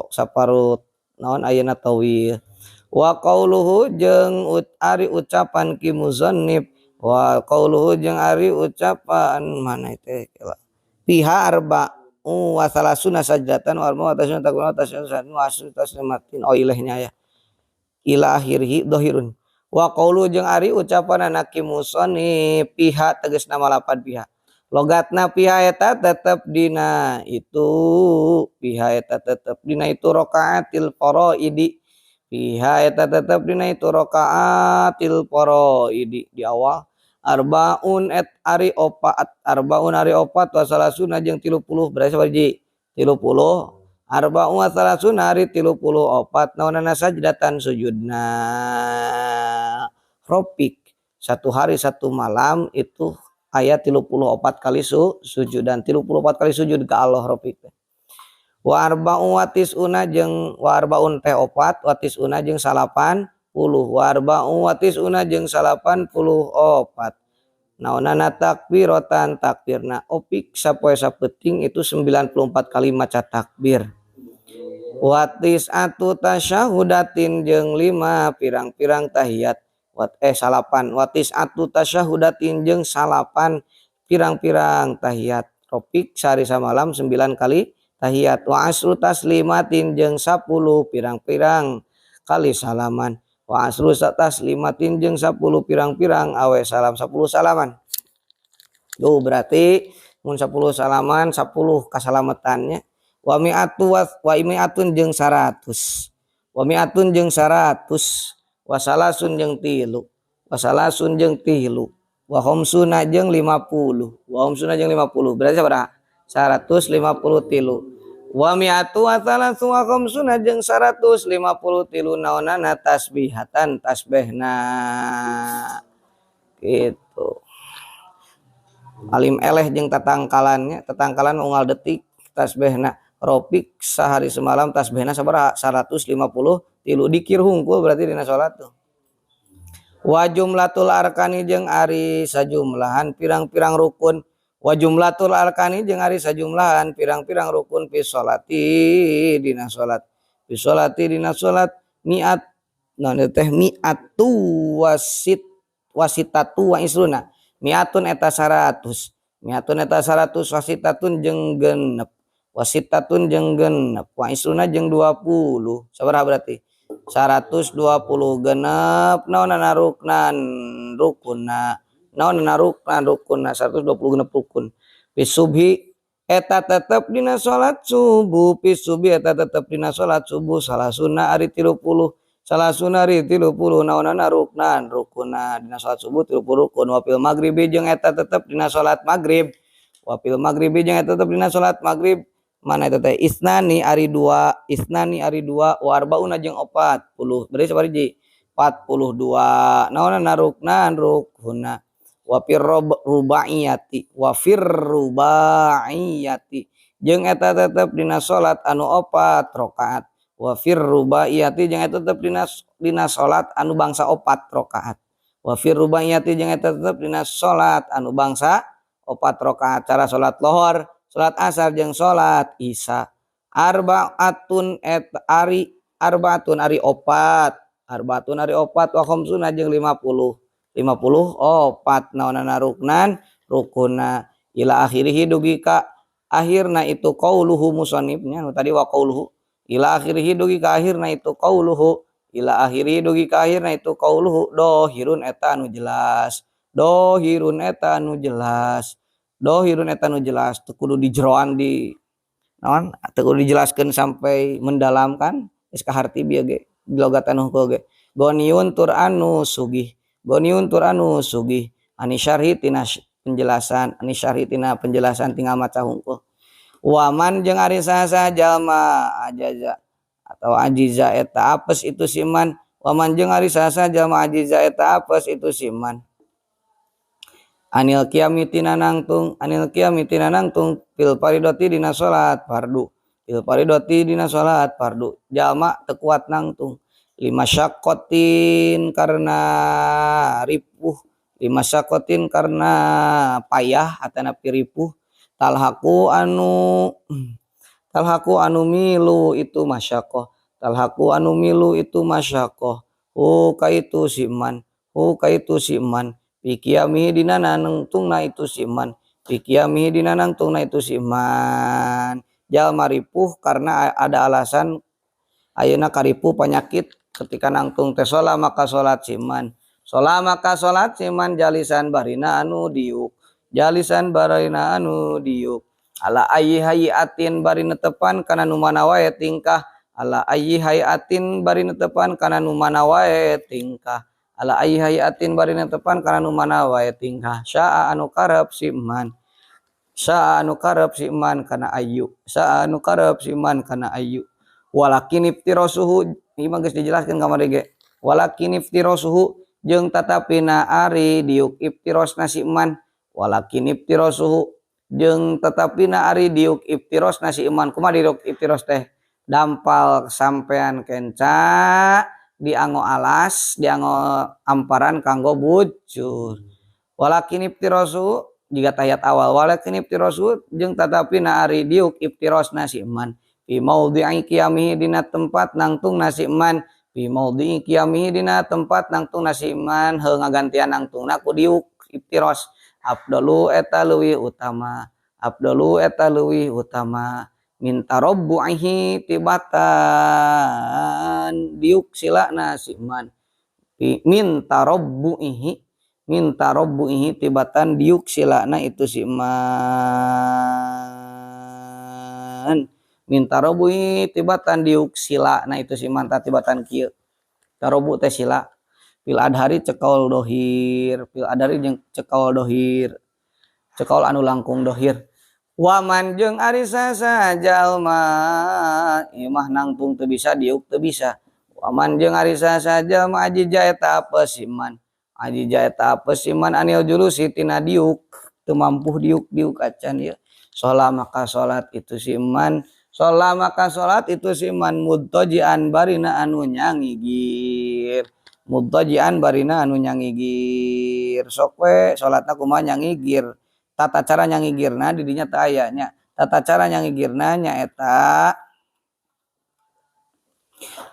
saparut naon ayeuna tawil wa qauluhu jeung ari ucapan ki muzannib wa qauluhu jeung ari ucapan mana teh fiha arba'u wa salasuna sajdatan wa arba'u wa tasuna takbiratan wa tasuna wa asru taslimatin oh ilahnya ya ila akhirih dohirun wa qaulu jeung ari ucapan anak ki muzannib fiha tegasna malapan fiha logatna fiha eta tetep dina itu fiha eta tetep dina itu rakaatil faraidi fiha eta tetep dina itu rakaatil faraidi di awal arbaun et ari opat arbaun ari opat wa salasuna jeung 30 berarti sabaraha 30 arbaun wa salasuna ari 34 naonana sajdatan sujudna Ropik satu hari satu malam itu ayat 34 kali sujud dan 34 kali sujud ke Allah Ropik wa arba'u wa tis'una jeung wa arbaun teh opat wa tis'una jeung 80 wa arba'u wa tis'una jeung 84 naonana takbiratan takbirna opik sapoe sapeuting itu 94 kali maca takbir wa tis'atu tasyahudatin jeung 5 pirang-pirang tahiyat wat salapan wa tis'atu tasyahudatin jeung salapan pirang-pirang tahiyat ropik sehari samalam 9 kali tahiyat wa asru taslimatin jeung 10 pirang-pirang kali salaman wa asru taslimatin jeung 10 pirang-pirang awe salam 10 salaman. Tuh berarti mun 10 salaman 10 kasalamatannya wa mi'atu wa mi'atun jeung 100 wa mi'atun jeung 100 wa salasun jeung 3 wa salasun jeung 3 wa khamsuna jeung 50 wa khamsuna jeung 50 berarti sabaraha 153 wa mi'atu wa thalasu wa khamsuna jeung 153 naonana tasbihatan tasbihna gitu alim eleh jeung tatangkalannya tatangkalan unggal detik tasbihna ropik sehari semalam tasbihna sabaraha 153 dikir hungkul berarti dina salat tuh wa jumlatul arkani jeung ari sajumlahan pirang-pirang rukun wa jumlatul arkani jeung ari sajumlahan pirang-pirang rukun fi sholati dina salat fi sholati dina salat mi'at naon teh mi'atu wasit wasitatu wa isruna mi'atun eta 100 mi'atun eta 100 wasitatun jeung genep wasitatun jeung genep wa isruna jeung 20 sabaraha berarti 120 genep naonana ruknan rukunna naon rukun rukunna 120 genep rukun fi subhi eta tetep dina salat subuh fi subhi eta tetep dina salat subuh salasuna ari 30 salasuna ari 30 naonana ruknan rukunna dina salat subuh 30 rukun wa fil maghribi jeung eta tetep dina salat maghrib wa fil maghribi jeung eta tetep dina salat maghrib mana eta teh isnani ari 2 isnani ari 2 wa arbauna jeung 40 berarti sabaraha hiji 42 naonana ruknan rukunna wa fir rubaiyati wa fir rubaiyati jeung eta tetep dina salat anu 4 rakaat wa fir rubaiyati jeung eta tetep dina salat anu bangsa 4 rakaat wa fir rubaiyati jeung eta tetep dina salat anu bangsa 4 rakaat cara salat lohor salat asar jeung salat isya arbaatun et ari arbaatun ari opat arbaatun ari opat wa khamsuna jeung 50 54 naonana ruknan rukunna ila akhirih dugi ka akhirna itu qauluhu musannifnya nu tadi wa qauluhu ila akhirih dugi ka akhirna itu qauluhu ila akhirih dugi ka akhirna itu qauluhu dohirun eta anu jelas dohirun eta anu jelas dohirun eta anu jelas teu kudu dijeroan di naon teu kudu dijelaskeun sampai mendalam kan geus kaharti bieu ge di logatan hungkul ge goniun tur anu sugih goniun tur anu sugih Anisyarhi tina penjelasan, anisyarhi tina penjelasan tinggal maca hungkul. Waman jeung ari saha jalma ajaza atau ajiza eta apes itu siman. Waman jeung ari saha jalma ajiza eta apes itu siman. Anil qiyami tina nangtung, anil qiyami tina nangtung fil faridati dina salat fardu. Fil faridati dina salat fardu. Jalma teu kuat nangtung. Lima syaqqatin karena ripuh, lima syaqqatin karena payah atanapi ripuh. Talhaku anu milu itu masyaqqah. Talhaku anu milu itu masyaqqah. Hu kaitu siman, hu kaitu siman. Pikiami dina nangtungna itu siman. Pikiami dina nangtungna itu siman. Jalma ripuh karena ada alasan ayeuna karipuh penyakit ketika nangtung teh sholat maka sholat siman. Sholat maka sholat siman jalisan barina anu diuk. Jalisan barina anu diuk. Ala ayyi hayatin bari netepan kana nu mana wae tingkah. Ala ayyi hayatin bari netepan kana nu mana wae tingkah. Ala ayyi hayatin bari netepan kana nu mana wae tingkah. Syaa anu karep siman. Syaa anu karep siman kana ayu. Syaa anu karep siman kana ayu. Walakin iftirasuhu ieu mah geus dijelaskeun kamari ge. Walakin iftirasuhu jeung tatapina ari diuk iftirosna siman. Walakin iftirasuhu jeung tetapina ari diuk iftirosna si iman. Kumaha diuk iftiros teh? Dampal sampean kenca diango alas, diango amparan kanggo bujur. Walakin iftirosu jiga tahiyat awal. Walakin iftirosu jeung tatapina ari diuk iftirosna si iman. Fi maudhi'i qiyamihi dina tempat nangtungna si iman. Fi maudhi'i qiyamihi dina tempat nangtungna si iman. Heuh ngagantian nangtungna ku diuk iftiros. Afdalu eta leuwih utama, afdalu eta leuwih utama minta robbu'ihi tibatan diuk silana siman. Minta robbu'ihi, minta robbu'ihi tibatan diuk silana itu siman. Minta robbu'ihi tibatan diuk silana itu siman ta tibatan kieu. Tarobu teh sila. Fil adhari cekaul dohir, fil adhari jeung cekaul dohir, cekaul anu langkung dohir. Waman jeung ari saha jalma imah nangtung teu bisa diuk teu bisa. Waman jeung ari saha jalma ajija eta apes iman. Ajija eta apes iman anil julusi tina diuk, teu mampu diuk-diuk acan ieu. Sholat maka salat itu siman, sholat maka salat itu siman mudtajian barina anu nyangigir. Mudtajian barina anu nyangigir. Sok we salatna kumaha nyangigir. Tata cara nyangigirna di dinya teu aya nya. Tata cara nyangigirna nyaeta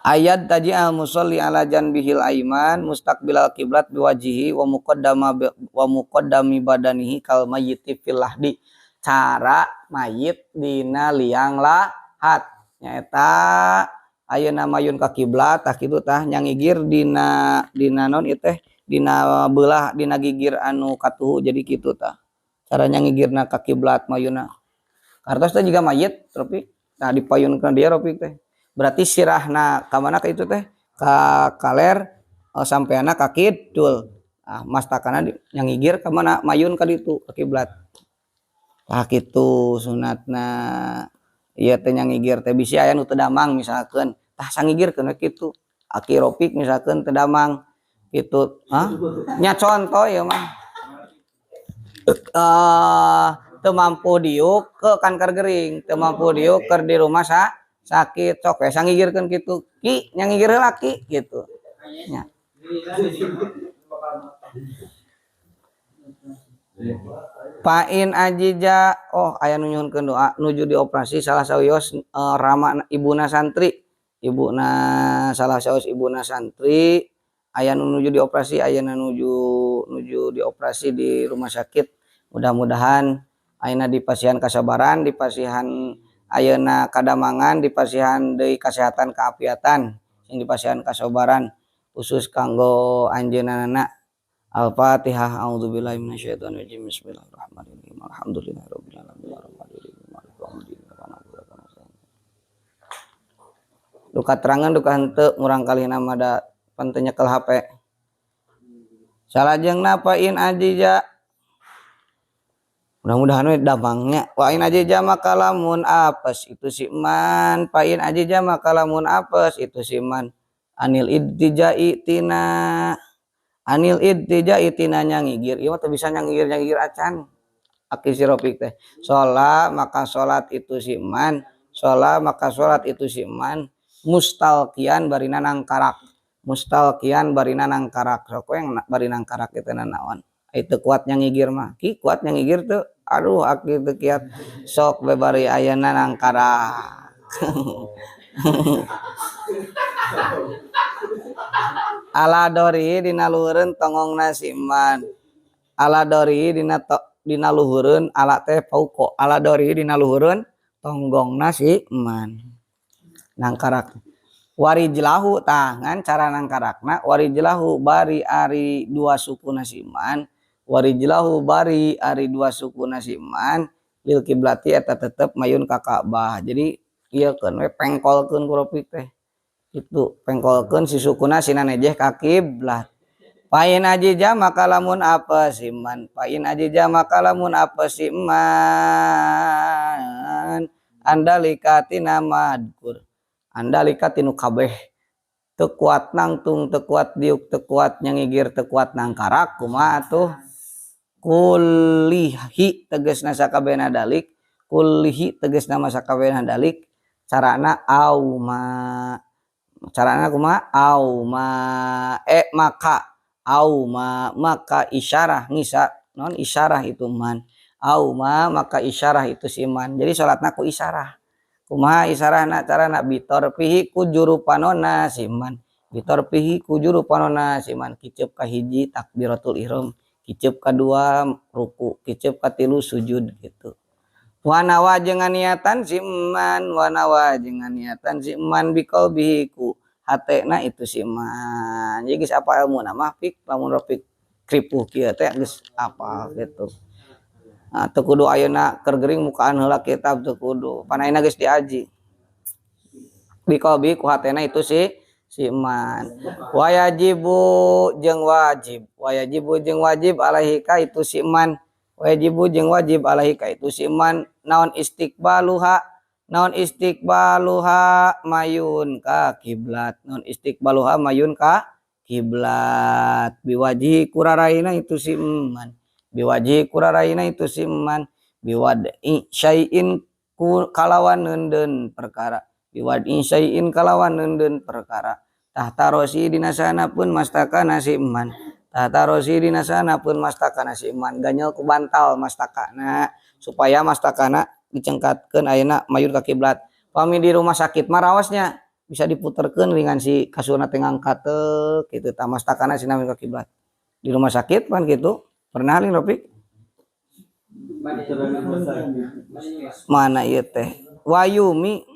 ayat taji'al musalli ala janbihil aiman mustaqbilal kiblat biwajihi wa muqaddama wa muqaddami badanihi kal mayyiti fil lahdi. Cara mayit dina liang lahat nyaeta ayeuna mayun ka kiblat tah kitu tah nyangigir dina dina naon ieu teh dina beulah dina gigir anu katuhu jadi kitu tah cara nyangigirna ka kiblat mayuna kartos teh jiga mayit Ropi tah dipayunkeun dia Ropi teh berarti sirahna ka mana ka itu teh ka kaler sampeana ka kidul ah mastakana nyangigir ka mana mayun ka ditu ka kiblat tah kitu sunatna. Ieu teh nyangigir teh bisi aya nu teu damang misalkeun tah sangigirkeun we kitu. Aki Ropik misalkeun teu damang kitu. Hah? Nya contoh ieu mah. Teu mampu diuk ke kan keur gering, teu mampu diuk keur di rumah sakit sok we sangigirkeun kitu. Ki nyangigir heula ki kitu. Nya. Pain ajija oh aya nu nyuhunkeun doa nuju dioperasi salah sawios rama ibuna santri ibuna salah sawios ibuna santri aya nu nuju dioperasi aya nu nuju dioperasi di rumah sakit mudah-mudahan ayeuna dipasihan kasabaran dipasihan ayeuna kadamangan dipasihan deui kasehatan kaafiatan sing dipasihan kasabaran khusus kanggo anjeunna. Al-Fatihah. A'udzubillahi minasyaitonirrajim. Bismillahirrahmanirrahim. Alhamdulillahirabbil alamin. Arrahmanirrahim. Maliki yaumiddin. Duka terangan duka henteu murang kali nama da pan teu nyekel HP. Salajengna fa in ajiza, mudah-mudahan we damangnya. Wa in ajiza maka lamun apes itu si man, fa in ajiza maka lamun apes itu si man anil idtijai tina, anil idtijai tina nyangigir. Ieu mah teu bisa nyangigir-nyangigir acan aki si Rofik teh. Sholat maka salat itu si man, sholat maka salat itu si man mustalqian barina nangkarak, mustalqian barina nangkarak. Sok we bari nangkarak itu nanaon. Ai teu kuat nyangigir mah, ki kuat nyangigir teu? Aduh aki teu kiat. Sok we bari ayeuna nangkarak. Ala dori dina luhureun tonggongna si man. Ala dori dina dina luhureun, ala teh pauko. Ala dori dina luhureun tonggongna si man. Nangkarak. Warijlahu tangan cara nangkarakna, warijlahu bari ari dua suku nasiman, warijlahu bari ari dua suku nasiman lil kiblati eta tetep mayun ka Ka'bah. Jadi ieu keun we pengkolkeun ku Rofik teh. Itu pengkolkeun si sukuna sina nejeh ka kiblat. Pain ajiza maka lamun apa siman, pain ajiza maka lamun apa siman andalika tina madkur. Andalika tinu kabeh teu kuat nangtung, teu kuat diuk, teu kuat nyangigir, teu kuat nangkarak kumaha atuh? Kullihi tegasna sakabehna dalik, kullihi tegasna mah sakabehna dalik, carana auma. Carana kumaha? Auma maka auma maka isyarah ngisa non isyarah itu man. Auma maka isyarah itu siman. Jadi salatna ku isyarah. Kumaha isyarahna carana bitor pihi ku juru panona siman. Bitor pihi ku juru panona siman. Kiceup ka hiji takbiratul ihram, kiceup ka dua ruku, kiceup ka tilu sujud gitu. Wanawa jeung niatan siman, wanawa jeung niatan siman biqalbihi ku hatena itu siman. Jadi geus apa ilmuna mah pik lamun Rofik kripuh kieu teh geus apal gitu. Nah, teu kudu ayeuna keur gering mukaan heula kitab teu kudu. Pan ayeuna geus diaji. Biqalbi ku hatena itu si siman. Wayajibu jeung wajib, wayajibu jeung wajib alaihi ka itu siman. Wajibu jeung wajib alaihi ka itu siman naon istiqbaluha, naon istiqbaluha mayun ka kiblat, naon istiqbaluha mayun ka kiblat. Biwaji kuraraina itu siman. Biwaji kuraraina itu siman biwad'i syai'in ku kalawan neundeun perkara, biwad'i syai'in kalawan neundeun perkara tahta rosi dina sana pun mastakana siman, tahta rosi dina sana pun mastakana siman. Ganyel ku bantal mastakana supaya mastakana dicengkatkeun ayeuna mayun ka kiblat. Pami di rumah sakit mah rawasnya bisa diputerkeun ringan si kasurna teh ngangkat teh kitu tah mastakana sina mayun ka kiblat. Di rumah sakit pan kitu. Pernah lin Rofik? Mana ieu teh? Wayumi.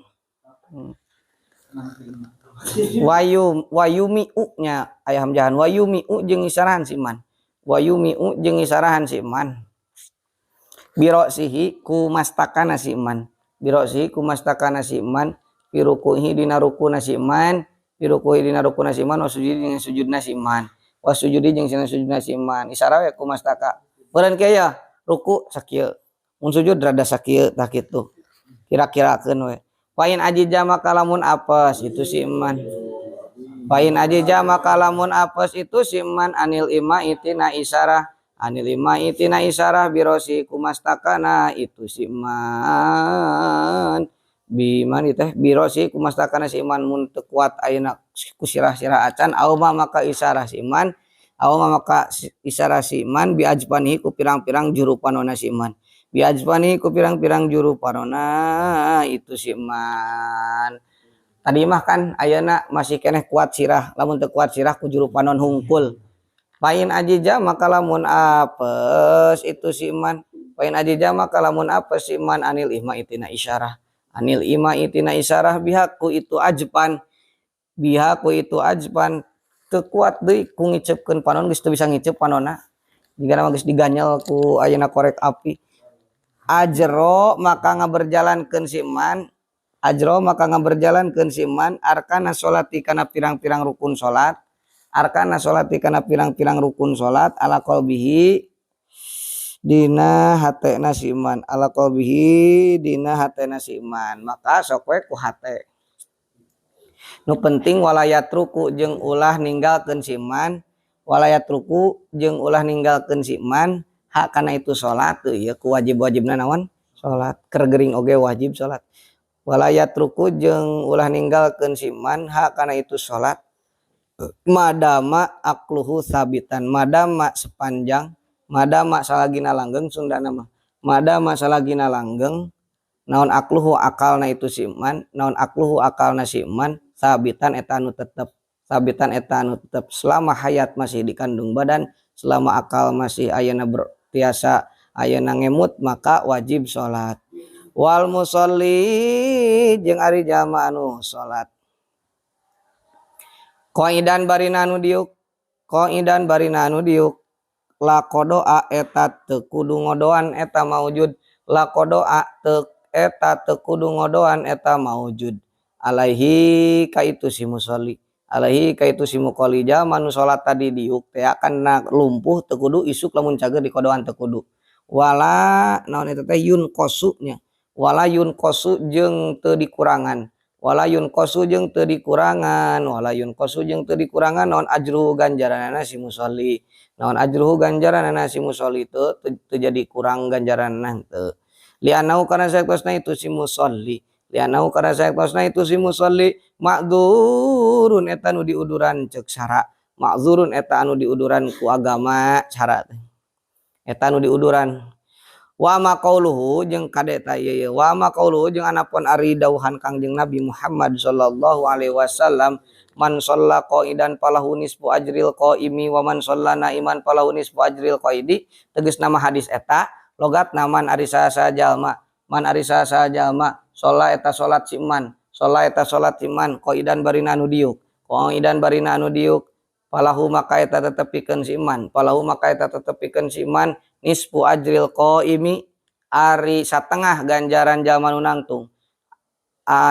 Wayum wayumi u nya aya hamjahan wayumi u jeung isarahan siman. Wayumi u jeung isarahan siman. Birosihi ku mastakana siman. Birosihi ku mastakana siman, pirukuhi dina rukuna siman, pirukuhi dina rukuna siman, wa sujudi jeung sujudna siman. Wa sujudi jeung sina sujudna siman. Isara we ku mastaka. Beureun kieu ya, ruku sakieu. Mun sujud rada sakieu tah kitu. Kira-kirakeun we. Pain ajiza maka lamun apes itu siman. Pain ajiza maka lamun apes itu siman anil ima itina isyarah, anil ima itina isyarah birosi kumastakana itu siman. Biman teh birosi kumastakana siman mun teu kuat ayeuna ku sirah-sirah acan auma maka isyarah siman, auma maka isyarah siman biajpani ku pirang-pirang juru panona siman. Biajpani ku pirang-pirang juru panona itu siman. Tadi mah kan ayeuna masih keneh kuat sirah, lamun teu kuat sirah ku juru panon hungkul. Pain ajiza maka lamun apes itu siman. Pain ajiza maka lamun apes siman anil ihma itina isyarah. Anil ima itina isyarah bihaku itu ajpan. Bihaku itu ajpan teu kuat deui ku ngiceupkeun panon geus teu bisa ngiceup panonna. Jigana mah geus diganyel ku ayeuna korek api. Ajro maka ngaberjalankeun siman, ajro maka ngaberjalankeun siman arkana sholati kana pirang-pirang rukun salat. Arkana salati kana pirang-pirang rukun salat ala qalbihi dina hatena si iman ala qalbihi dina hatena si iman maka sok we ku hate nu penting walayat ruku jeung ulah ninggalkeun si iman walayat ruku jeung ulah ninggalkeun si iman hak kana itu salat teu ieu ku wajib-wajibna naon salat keur gering oge wajib salat walayat ruku jeung ulah ninggalkeun si iman hak kana itu salat madama akluhu sabitan madama sepanjang madama salagina langgeng Sundana mah madama salagina langgeng naon akluhu akalna itu si iman naon akluhu akalna si iman sabitan eta anu tetep sabitan eta anu tetep selama hayat masih dikandung badan selama akal masih ayeuna tiasa ayeuna ngemut maka wajib salat wal musolli jeung ari jalma anu salat qaidan barina anu diuk qaidan barina anu diuk la qadoa eta teu kudu ngodoan eta maujud la qadoa teu eta teu kudu ngodoan eta maujud alaihi ka itu si musolli alaihi ka itu si muqolli jalma nu salat tadi diuk teh kana lumpuh teu kudu isuk lamun cager dikodoan teu kudu wala naon eta teh yunqasu nya wala yunqasu jeung teu dikurangan wala yunqasu jeung teu dikurangan wala yunqasu jeung teu dikurangan naon ajruhu ganjaranana si musolli naon ajruhu ganjaranana si musolli teu jadi kurang ganjaranna teu lianau kana saektosna itu si musolli lianau kana saektosna itu si musolli ma'dzurun eta nu diuduran ceuk syara ma'dzurun eta anu diuduran ku agama syara eta nu diuduran wa ma qauluhu jeung kade ta ieu wa ma qauluhu jeung anapun ari dawuhan Kangjeng Nabi Muhammad sallallahu alaihi wasallam man shalla qaidan falahu nisfu ajril qaimi wa man shalla naiman falahu nisfu ajril qaidi tegas nama hadis eta logatna man ari saha jalma man ari saha jalma shalla eta salat si man shalla eta salat si man qaidan barina anu diuk qaidan barina anu diuk falahu maka eta tetepikeun si man falahu maka eta tetepikeun si man nisfu ajril qaimi ari satengah ganjaran jalma nu nangtung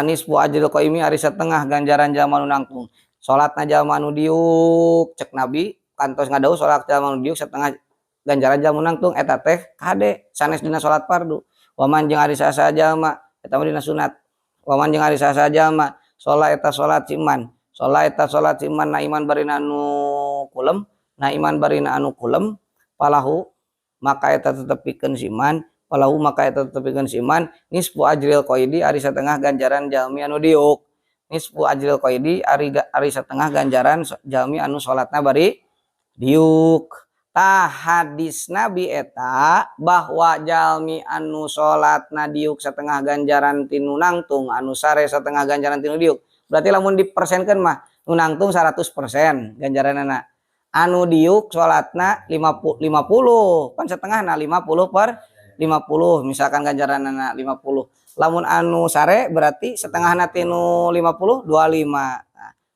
nisfu ajril qaimi ari setengah ganjaran jalma nu nangtung salatna jalma nu diuk cek Nabi kantos ngadawuh salat jalma nu diuk setengah ganjaran jalma nu nangtung eta teh kade sanes dina salat fardu waman jeung ari saha jalma eta mah dina sunat waman jeung ari saha jalma salat eta salat si man salat eta salat si man naiman barina anu kulem naiman barina anu kulem falahu maka eta tetepikeun si man falahu maka eta tetepikeun si man nisfu ajril qaidi ari satengah ganjaran jalmi anu diuk nisfu ajril qaidi ari satengah ganjaran jalmi anu salatna bari diuk tah hadis Nabi eta bahwa jalmi anu salatna diuk setengah ganjaran tinu nangtung anu sare setengah ganjaran tinu diuk berarti lamun dipersenkeun mah nu nangtung 100% ganjaranana anu diuk salatna 50 pan setengahna 50 per 50 misalkan ganjaranana 50 lamun anu sare berarti setengahna tinu 50 25 nah,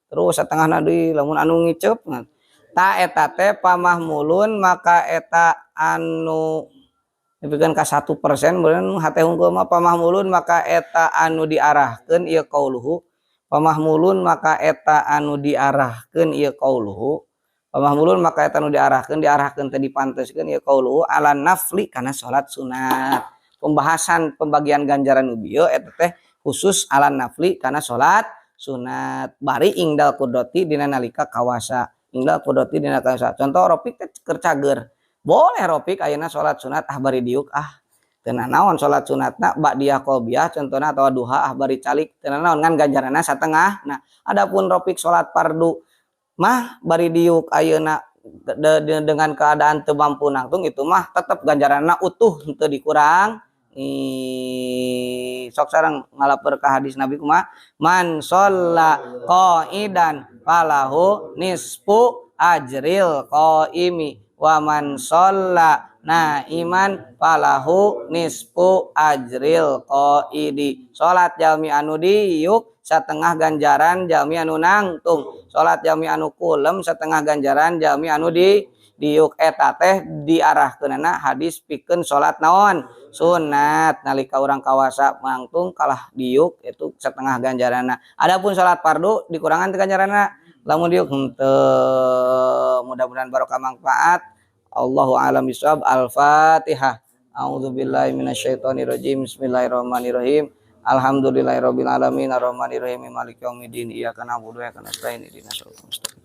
terus setengahna deui lamun anu ngiceup nah, ta eta teh pamahmulun maka eta anu dipikeun ka 1% beureun hate hungkul mah pamahmulun maka eta anu diarahkeun ieu qauluhu pamahmulun maka eta anu diarahkeun ieu qauluhu pamahmulun maka eta anu diarahkeun diarahkeun teh dipanteskeun ieu qauluhu ala nafli kana salat sunat pembahasan pembagian ganjaran nu bieu eta teh khusus ala nafli kana salat sunat bari ingdal qudrati dina nalika kawasa ingdal qudrati dina kawasa contoh ropik teh keur cager boleh ropik ayeuna salat sunat ah bari diuk ah teu naon salat sunatna ba'diyah qobliyah contohna atawa duha ah bari calik teu naon ngan ganjaranna satengah nah adapun ropik salat fardu mah bari diuk ayeuna dengan keadaan teu mampu nangtung itu mah tetep ganjaranna utuh teu dikurang sok sareng ngalaper ka hadis Nabi kumaha man shalla qaidan falahu nisfu ajril qaimi wa man shalla naiman falahu nisfu ajril qaidi salat jalmi anu diuk setengah ganjaran jalmi anu nangtung salat jalmi anu kulem setengah ganjaran jalmi anu diuk eta teh diarahkeunana hadis pikeun salat naon sunat nalika urang kawasa mangtung kalah diuk itu setengah ganjaranna adapun salat fardu dikurangan teh ganjaranna Lamun diuk henteu. Mudah-mudahan barokah, manfaat. Allahu a'lam bishawab. Al-Fatihah. A'udzubillahi minasyaitonirrajim. Bismillahirrahmanirrahim. Alhamdulillahirabbil alamin arrahmanirrahim maliki yaumiddin iyyaka na'budu wa iyyaka nasta'in ihdinas siratal mustaqim.